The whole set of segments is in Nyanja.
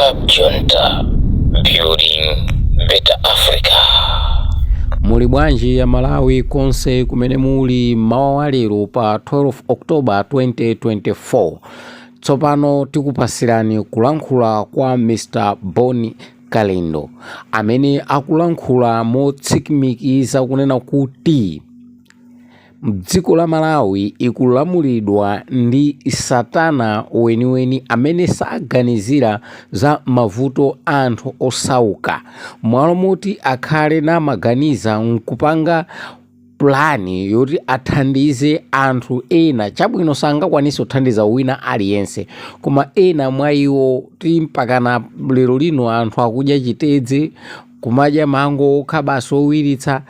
Club Junta, building better Africa. Muli bwanji Amalawi konse kumene muli mawa wa lero pa 12 October 2024? Tsopano tikupasirani kulankhula kwa Mr Bon Kalindo amene akulankhula motsimikiza kunena kuti dziko la Malawi ikulamulidwa ndi satana weniweni amene saganizira za mavuto a anthu osauka. Mwalo moti akhale namaganiza nkupanga pulani yoti athandize anthu ena, chabwino sangakwanise kuthandiza wina aliyense, koma ena mwa iwo ti mpakana lero lino anthu akudya chitedze, kumadya mango okha basi owiritsa.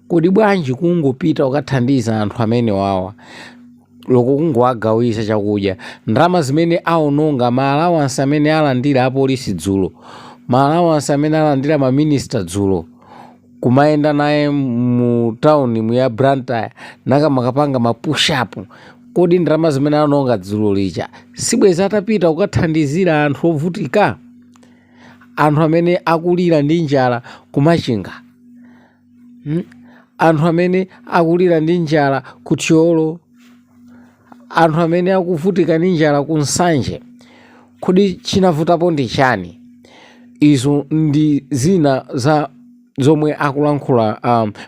Kodi bwanji kungopita kukathandiza anthu amene wawa, loko kungowagawisa chakudya? Ndalama zimene aononga, ma allowance amene alandira apolisi dzulo, ma allowance amene alandira maminista dzulo, kumayenda naye mu town ya Blantyre nakamakapanga ma push up, kodi ndalama zimene aononga dzulo lija sibweza atapita kukathandizira anthu ovutika, anthu amene akulira ndi njala kumachinga, Anthu amene akulira ndi njala ku Thyolo, anthu amene akuvutika ndi njala ku Nsanje? Kodi chinavutapo ndi chani? Izo ndi zina za zomwe akulankhula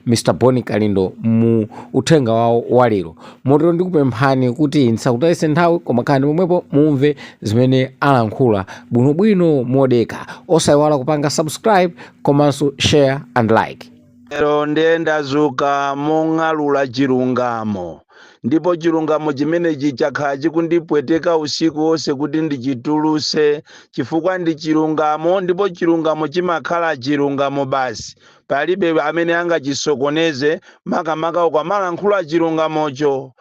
Mr Bon Kalindo mu uthenga wawo walero. Motero ndikupemphani kuti ndisakutayise nthawi, koma khalani pomwepo mumve zimene alankhula bwinobwino modekha. Osayiwala kupanga subscribe komanso share and like. Lero ndiye ndazuka mong'alula chilungamo, ndipo chilungamo chimenechi chakhala chikundipweteka usiku wonse kuti ndichituluse, chifukwa ndi chilungamo, ndipo chilungamo chimakhala chilungamo basi, palibe amene angachisokoneze, makamaka ukamalankhula chilungamocho.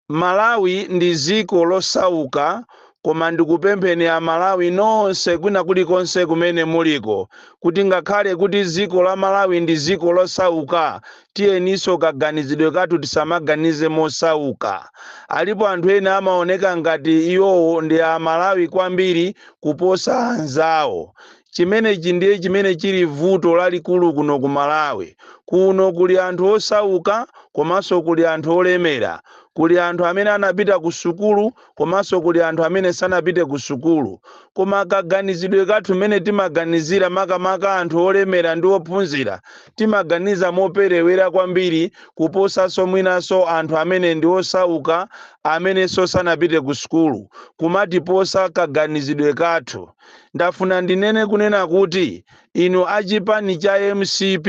Malawi ndi dziko losauka, koma ndikupempheni Amalawi nonse kwina kulikonse kumene muliko kuti ngakhale kuti dziko la Malawi ndi dziko losauka, tiyeninso kaganizidwe kathu tisamaganize mosauka. Alipo anthu ena amaoneka ngati iwowo ndi Amalawi kwambiri kuposa anzawo. Chimenechi ndiye chimene chili vuto lalikulu kuno ku Malawi. Kuno kuli anthu osauka komanso kuli anthu olemera, kuli anthu amene anapita ku sukulu komanso kuli anthu amene sanapite ku sukulu, koma kaganizidwe kathu mmene timaganizira, makamaka anthu olemera ndi ophunzira, timaganiza moperewera kwambiri kuposanso mwinanso anthu amene ndi osauka amenenso sanapite ku sukulu, kumatiposa kaganizidwe kathu. Ndafuna ndinene kunena kuti inu achipani cha MCP,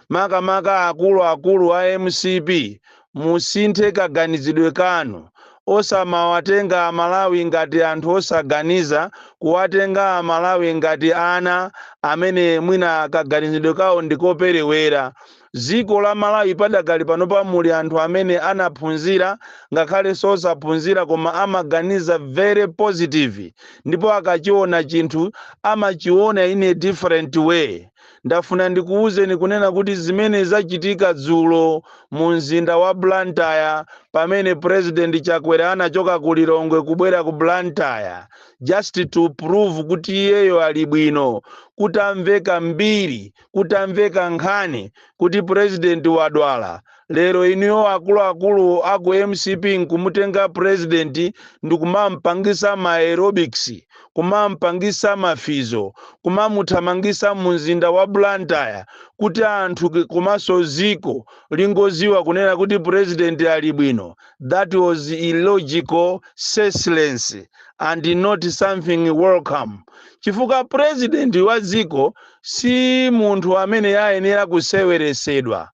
makamaka akuluakulu a MCP, musinthe kaganizidwe kanu. Osamawatenga Amalawi ngati anthu osaganiza, kuwatenga Amalawi ngati ana amene mwina kaganizidwe kawo ndikoperewera. Dziko la Malawi padakali panopa muli anthu amene anaphunzira ngakhalenso osaphunzira, koma amaganiza very positive, ndipo akachiona chinthu amachiona in a different way. Ndafuna ndikuwuzeni kunena kuti zimene zachitika dzulo mu mzinda wa Blantyre, pamene President Chakwera anachoka ku Lilongwe kubwera ku Blantyre just to prove kuti iyeyo ali bwino, kutamveka mbiri, kutamveka nkhani kuti president wadwala, lero inuyo akuluakulu aku MCP nkumutenga president ndikumampangisa ma aerobics, kumampangisa mafizo, kumamuthamangisa mu mzinda wa Blantyre kuti anthu komanso ziko lingoziwa kunena kuti president ali bwino, that was illogical, senseless and not something welcome, chifukwa president wa dziko si munthu amene ayenera kuseweresedwa.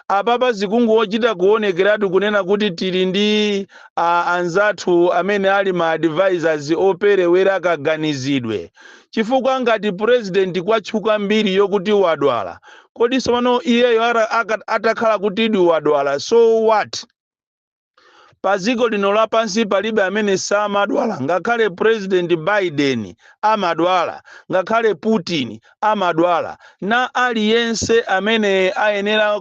Apapa zikungochita kuonekeratu kunena kuti tili ndi anzathu amene ali ma advisors operewera kaganizidwe, chifukwa ngati president kwatchuka mbiri yokuti wadwala, kodi tsopano iyeyo atakhala kuti idi wadwala, so what? Pa dziko lino lapansi palibe amene samadwala. Ngakhale President Biden amadwala, ngakhale Putin amadwala, na aliyense amene ayenera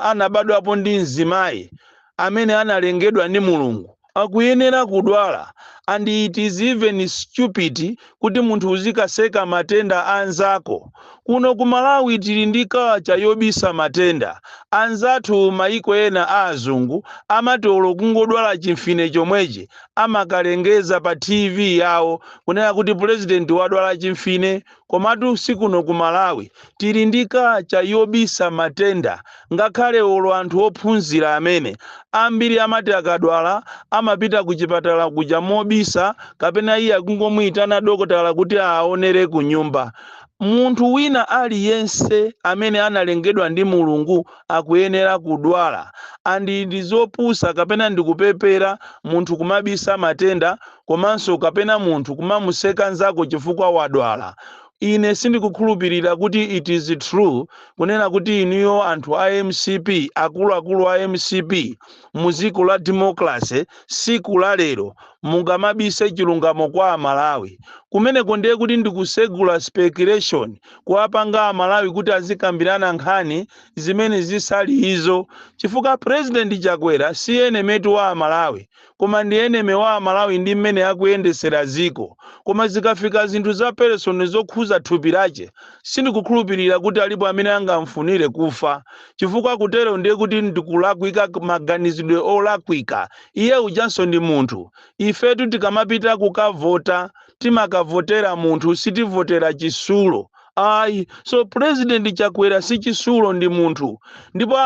anabadwapo ndi mzimayi, amene analengedwa ndi Mulungu, akuyenera kudwala. And it is even stupid kuti munthu uzikaseka matenda anzako. Kuno ku Malawi tili ndi culture yobisa matenda. Anzathu maiko ena a azungu amati olo kungodwala chimfine chomwechi, amakalengeza pa TV yawo kunena kuti president wadwala chimfine. Komatu sikuno ku Malawi tili ndi culture yobisa matenda. Ngakhale olo anthu ophunzira amene ambiri amati akadwala amapita ku chipatala kuja mobisa, kapena iye akungomuyitana dokotala kuti aonere ku nyumba. Munthu wina aliyense amene analengedwa ndi Mulungu akuyenera kudwala, and ndi zopusa kapena ndikupepera munthu kumabisa matenda, komanso kapena munthu kumamuseka nzako chifukwa wadwala. Ine sindikukhulupirira kuti it is true kunena kuti inuyo anthu a MCP, akuluakulu a MCP, mu dziko la democracy siku la lero mungamabise chilungamo kwa Amalawi. Kumeneko ndiye kuti ndikusegula speculation, kuwapanga Amalawi kuti azikambirana nkhani zimene zisali izo, chifukwa President Chakwera si enemy wa Amalawi, koma ndi enemy wa Amalawi ndi mmene akuyendesera ziko. Koma zikafika zinthu za personal zokhuza thupi lache, sindikukhulupirira kuti alipo amene angamfunire kufa, chifukwa kutero ndiye kuti ndikulakwika, maganizidwe olakwika. Iye ujanso ndi munthu. Ifetu tikamapita kukavota, timakavotera munthu, sitivotera chisulo ayi. So President Chakwera si chisulo, ndi munthu. Ndipo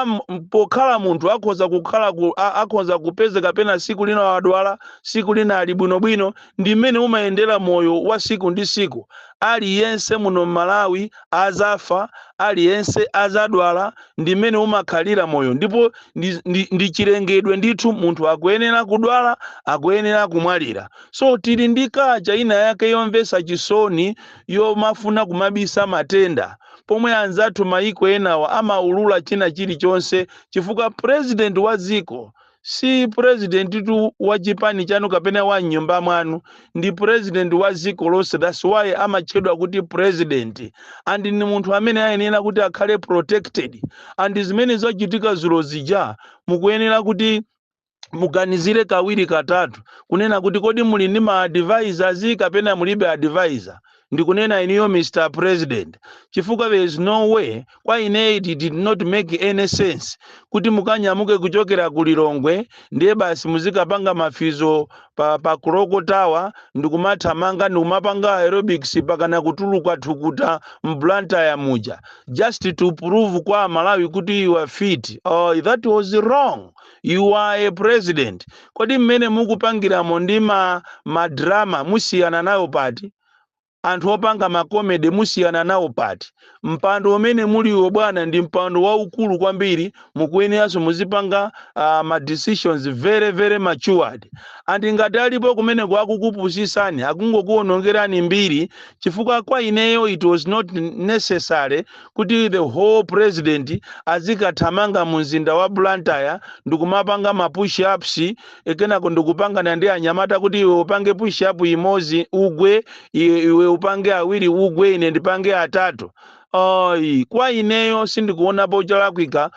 pokhala munthu akhoza kukhala akhoza kupeza kapena siku lina wadwala, siku lina ali bwinobwino. Ndi mmene umayendera moyo wa siku ndi siku. Aliyense muno mMalawi azafa, aliyense azadwala, ndi mmene umakhalira moyo. Ndipo ndi chilengedwe ndithu, munthu akuyenera kudwala, akuyenera kumwalira. So tili ndi culture ina yake yomvetsa chisoni yomafuna kumabisa matenda, pomwe anzathu maiko enawa amaulula china chilichonse, chifukwa president wa dziko si president tu wa chipani chanu kapena wa nyumba mwanu, ndi president wa dziko lonse. That's why amatchedwa kuti president, and ni munthu amene ayenera kuti akhale protected. And zimene zachitika zulo zija, mukuyenera kuti muganizire kawiri katatu kunena kuti kodi muli ndi ma advisors kapena mulibe advisor? Ndikunena iniyo Mr President, chifukwa there is no way. Kwa ine it did not make any sense kuti mukanyamuke kuchokera ku Lilongwe, ndiye basi muzikapanga mafizo pa Clock Tower, ndikumathamanga, ndikumapanga aerobics pakana kutuluka thukuta m'Blantyre muja, just to prove kwa Malawi kuti you are fit. Oh, that was wrong. You are a president. Kodi mmene mukupangiramo ndi ma drama musiyana nayo pati? Anthu opanga ma comedy musiyana nawo pati? Mpando umene muliwo bwana ndi mpando waukulu kwambiri. Mukuyeneranso muzipanga ma decisions very very matured. And ngati alipo kumeneko akukupusisani, akungokuwonongerani mbiri, chifukwa kwa ineyo it was not necessary kuti the whole president azikathamanga mu mzinda wa Blantyre ndikumapanga ma push ups, kenako ndikupangana ndi anyamata kuti iwe upange push up imodzi ugwe, iwe upange awiri ugwe, ine ndipange atatu. Ayi, kwa ineyo sindikuonapo cholakwika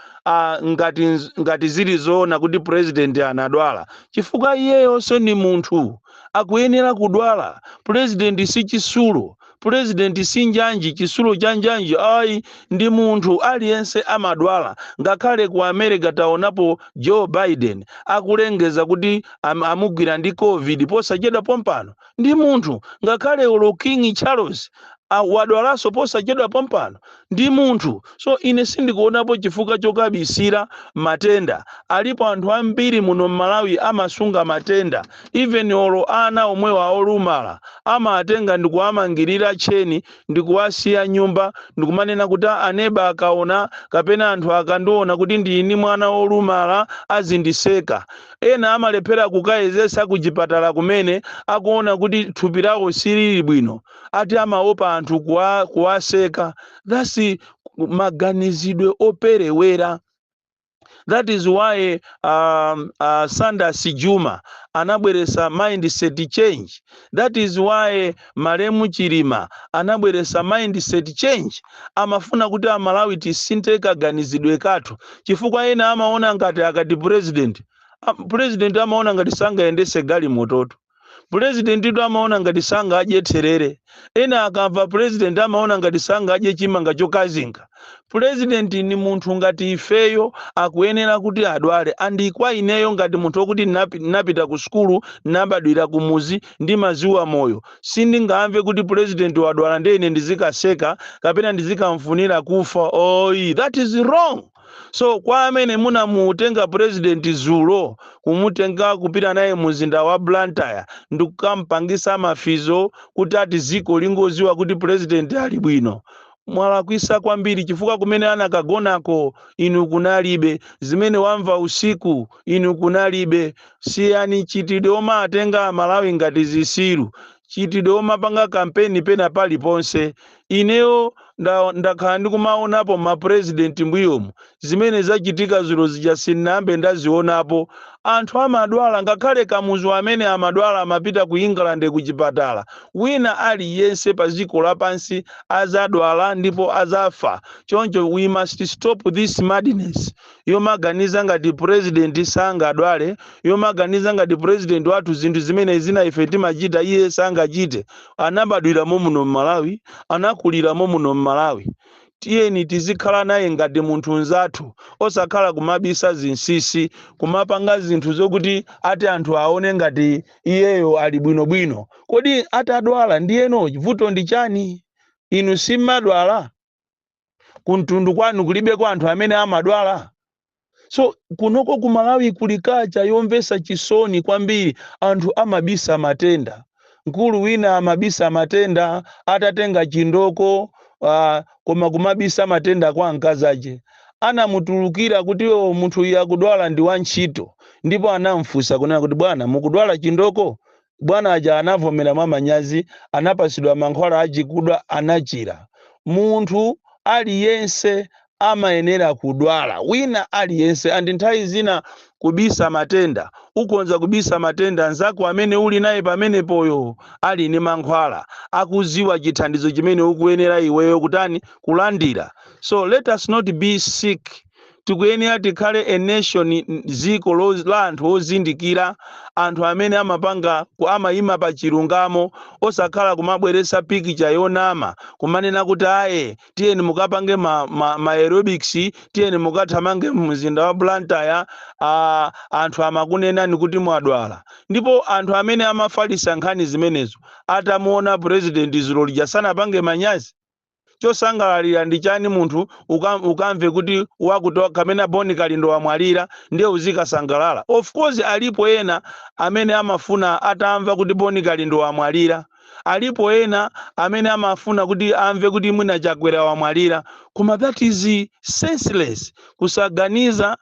ngati zili zoona kuti president anadwala, chifukwa iyeyonso ni munthu, akuyenera kudwala. President si chisulo, president si njanji, chisulo cha njanji ayi, ndi munthu. Aliyense amadwala. Ngakhale ku America taonapo Joe Biden akulengeza kuti amugwira ndi COVID posachedwa pompano, ndi munthu. Ngakhale ulo King Charles wadwalanso posachedwa pompano, ndi munthu. So ine sindikuonapo chifukwa chokabisira matenda. Alipo anthu ambiri muno mMalawi amasunga matenda. Even olo ana omwewa olumala amatenga ndikuwamangirira tcheni, ndikuwasiya nyumba, ndikumanena kuti aneba akaona kapena anthu akandiona kuti ndini mwana wolumala azindiseka. Ena amalephera kukayezesa kuchipatala kumene akuona kuti thupi lawo silili bwino, ati amaopa anthu kuwaseka. That's maganizidwe operewera. That is why Sanders Juma anabweresa mindset change. That is why malemu Chilima anabweresa mindset change. Amafuna kuti Amalawi tisinthe kaganizidwe kathu, chifukwa ena amaona ngati akati president, president amaona ngati sangayendese galimototo. President tu amaona ngati sangadye therere. Ena akamva president amaona ngati sangadye chimanga chokazinga. President ni munthu ngati ifeyo, akuyenera kuti adwale. And kwa ineyo ngati munthu wokuti napita ku sukulu, nabadwira kumuzi, ndimaziwa moyo, sindingamve kuti president wadwala ndiye ine ndizikaseka kapena ndizikamfunira kufa. Oyi, that is wrong. So kwa amene munamutenga president zulo, kumutenga kupita naye muzinda wa Blantyre ndikukampangisa mafizo kuti ati ziko lingoziwa kuti president ali bwino, mwalakwisa kwambiri, chifukwa kumene anakagonako inu kunalibe. Zimene wamva usiku inu kunalibe. Siyani chitidwe omatenga Amalawi ngati zisilu, chitidwe omapanga kampeni pena paliponse. Ineyo ndakhala ndikumaonapo mapresident mbuyomu. Zimene zachitika zulo zija sinnambe ndazionapo. Anthu amadwala, ngakhale Kamuzu amene amadwala amapita ku England ku chipatala. Wina aliyense pa dziko lapansi azadwala ndipo azafa. Choncho we must stop this madness yomaganiza ngati president sangadwale, yomaganiza ngati president wathu zinthu zimene zina ife timachita iye sangachite. Anabadwiramo muno mMalawi, anakuliramo muno mMalawi. Tiyeni tizikhala naye ngati munthu nzathu, osakhala kumabisa zinsisi, kumapanga zinthu zokuti ati anthu aone ngati iyeyo ali bwinobwino. Kodi atadwala ndiyeno vuto ndi chani? Inu simmadwala? Kumtundu kwanu kulibeko anthu amene amadwala? So kunoko ku Malawi kuli culture yomvetsa chisoni kwambiri. Anthu amabisa matenda. Mkulu wina amabisa matenda atatenga chindoko, koma kumabisa matenda kwa mkazache. Anamutulukira kuti o munthu uyu akudwala ndi wantchito, ndipo anamfunsa kunena kuti, "Bwana, mukudwala chindoko?" Bwana aja anavomera mwa manyazi, anapasidwa mankhwala achikudwa, anachira. Munthu aliyense amayenera kudwala, wina aliyense. And nthawi zina kubisa matenda, ukonza kubisa matenda nzako amene uli naye pamenepoyo ali ndi mankhwala, akuziwa chithandizo chimene ukuyenera iweyo kutani, kulandira. So let us not be sick. Tikuyenera tikhale a nation, dziko la anthu ozindikira, anthu amene amapanga amayima pa chilungamo, osakhala kumabweresa pikicha yonama, kumanena kuti aye, tiyeni mukapange ma aerobics, tiyeni mukathamange mumzinda wa Blantyre. Anthu amakunenani kuti mwadwala. Ndipo anthu amene amafalisa nkhani zimenezo atamuona president zulo lija sanapange manyazi? Chosangalalira ndi chani munthu ukamve kuti wakuti kamene Boni Kalindo wamwalira ndiye uzikasangalala? Of course alipo ena amene amafuna atamva kuti Boni Kalindo wamwalira, alipo ena amene amafuna kuti amve kuti mwina Chakwera wamwalira, koma that is senseless, kusaganiza,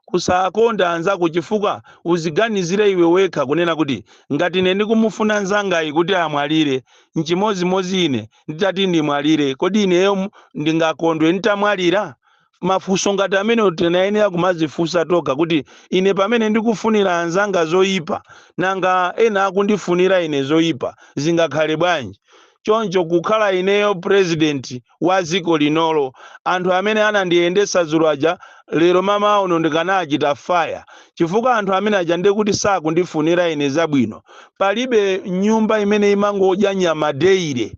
kusakonda anzako. Chifukwa uziganizire iwe wekha kunena kuti ngati ine ndikumufuna nzangayi kuti amwalire, nchimozimozi ine nditati ndimwalire, kodi ineyo ndingakondwe nditamwalira? Mafunso ngati amene tinayenera kumazifunsa tokha, kuti ine pamene ndikufunira anzanga zoyipa, nanga ena akundifunira ine zoyipa, zingakhale bwanji? Choncho kukhala ineyo president wa dziko linolo, anthu amene anandiyendesa dzulo aja, lero mama uno ndikanachita fire, chifukwa anthu amene aja ndekuti sakundifunira ine zabwino. Palibe nyumba imene imangodya nyama daily.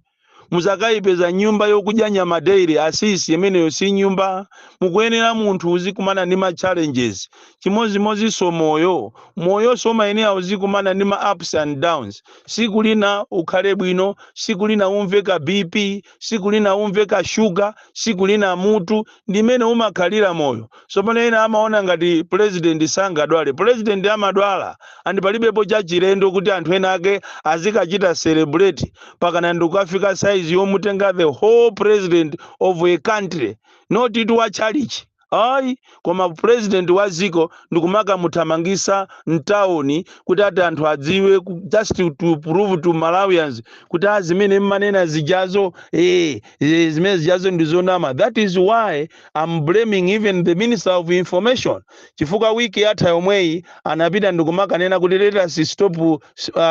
Muzakayipeza nyumba yokudya nyama daily, asisi, imeneyo si nyumba. Mukuyenera munthu uzikumana ndi ma challenges. Chimozimozinso moyo, moyonso umayenera uzikumana ndi ma ups and downs. Siku lina ukhale bwino, siku lina umve ka BP, siku lina umve ka shuga, siku lina mutu. Ndimene umakhalira moyo. So pano ena amaona ngati president sangadwale. President amadwala, and palibepo chachilendo kuti anthu ena ake azikachita celebrate pakana ndikukafika size yomutenga the whole president of a country, not itu wa chalichi ayi, koma president wa ziko, ndikumakamuthamangisa mtawuni kuti ati anthu adziwe, just to prove to Malawians kuti a zimene mmanena zijazo, zimene zijazo ndizonama. That is why I'm blaming even the Minister of Information, chifukwa wiki yatha yomweyi anapita ndikumakanena kuti let us stop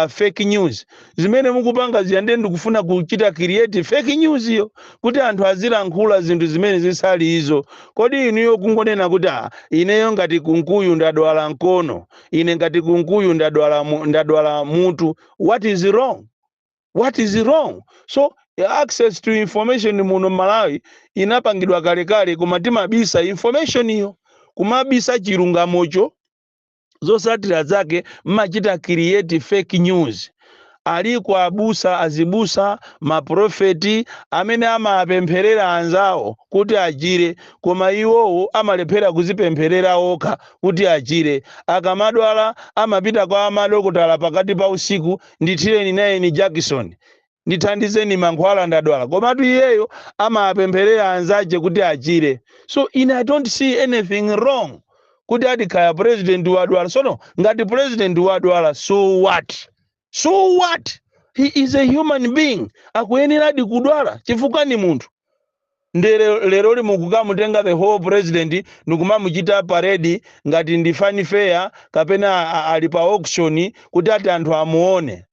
fake news. Zimene mukupanga zija ndiye ndikufuna kuchita create fake news iyo, kuti anthu azilankhula zinthu zimene zisali izo. Kodi inuyo Inuyo kungonena kuti, "Ah, ineyo ngati Kunkuyu ndadwala mkono, ine ngati Kunkuyu ndadwala mutu," what is wrong? What is wrong? So access to information muno Malawi inapangidwa kalekale, koma timabisa information iyo, kumabisa chilungamocho. Zosatira zake mmachita create fake news. Aliko abusa, azibusa, maprofeti amene amapempherera anzawo kuti achire, koma iwowo amalephera kuzipempherera okha kuti achire. Akamadwala amapita kwa amadokotala pakati pa usiku, "Ndithireni nayeni jakisoni, ndithandizeni mankhwala, ndadwala." Komatu iyeyo amapempherera anzace kuti achire. So ine I don't see anything wrong kuti ati kaya president wadwala. Sono ngati president wadwala, so what? So what? He is a human being, akuyeneradi kudwala chifukwa ni munthu. Ndere lero limukukamutenga the whole president nikumamuchita parade ngati ndi fun fair kapena ali pa auction kuti ati anthu amuone.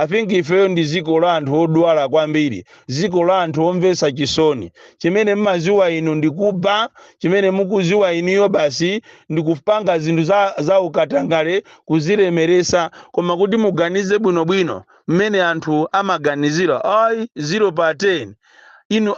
I think ifeyo ndi dziko la anthu odwala kwambiri, dziko la anthu omvetsa chisoni. Chimene mmaziwa inu ndikuba, chimene mukuziwa inuyo basi ndikupanga zinthu za ukatangale, kuzilemeresa. Koma kuti muganize bwinobwino mmene anthu amaganizira, ayi, 0 pa 10. Inu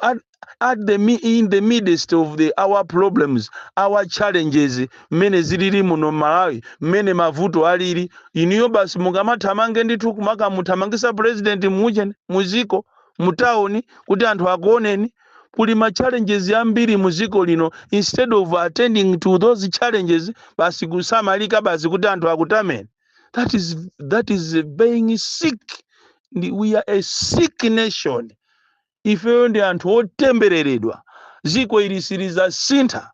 at the in the midst of our problems, our challenges, mmene zilili muno Malawi, mmene mavuto alili, inuyo basi mukamathamange ndithu kumakamuthamangisa president muchene muziko mutawuni kuti anthu akuoneni. Kuli ma challenges ambiri muziko lino. Instead of attending to those challenges, basi kusamalika basi kuti anthu akutameni. That is being sick. We are a sick nation. Ifeyo ndi anthu otembereredwa. Ziko ili silizasintha.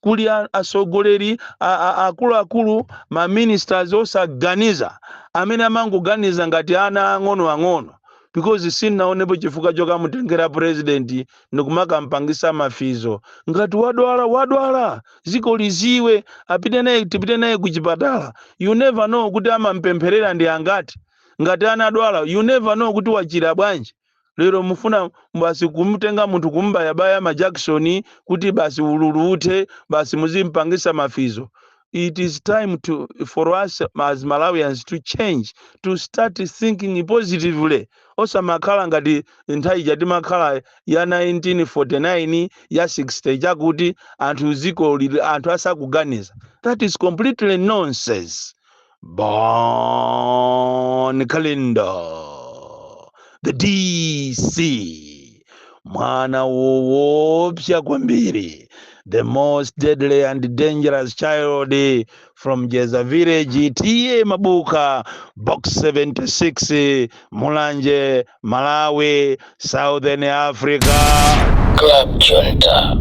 Kuli atsogoleri akuluakulu, ma ministers osaganiza amene amangoganiza ngati ana ang'onoang'ono, because sinaonepo chifukwa chokamutengera president ndikumakampangisa mafizo. Ngati wadwala, wadwala, ziko liziwe, apite naye, tipite naye kuchipatala. You never know kuti amampempherera ndi angati. Ngati anadwala, you never know kuti wachira bwanji. Lero mufuna basi kumutenga munthu, kumbayabaya ma jakisoni kuti basi ululu uthe, basi muzimpangisa mafizo. It is time for us as Malawians to change, to start thinking positively, osamakhala ngati nthawi ija timakhala ya 1949, ya 60, chakuti anthu ziko lili anthu asakuganiza. That is completely nonsense. Bon Kalindo, the DC, mwana woopsa kwambiri, the most deadly and dangerous child from Jeza Village, T/A Mabuka, Box 76, Mulanje, Malawi, Southern Africa. Club Junta,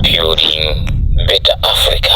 building better Africa.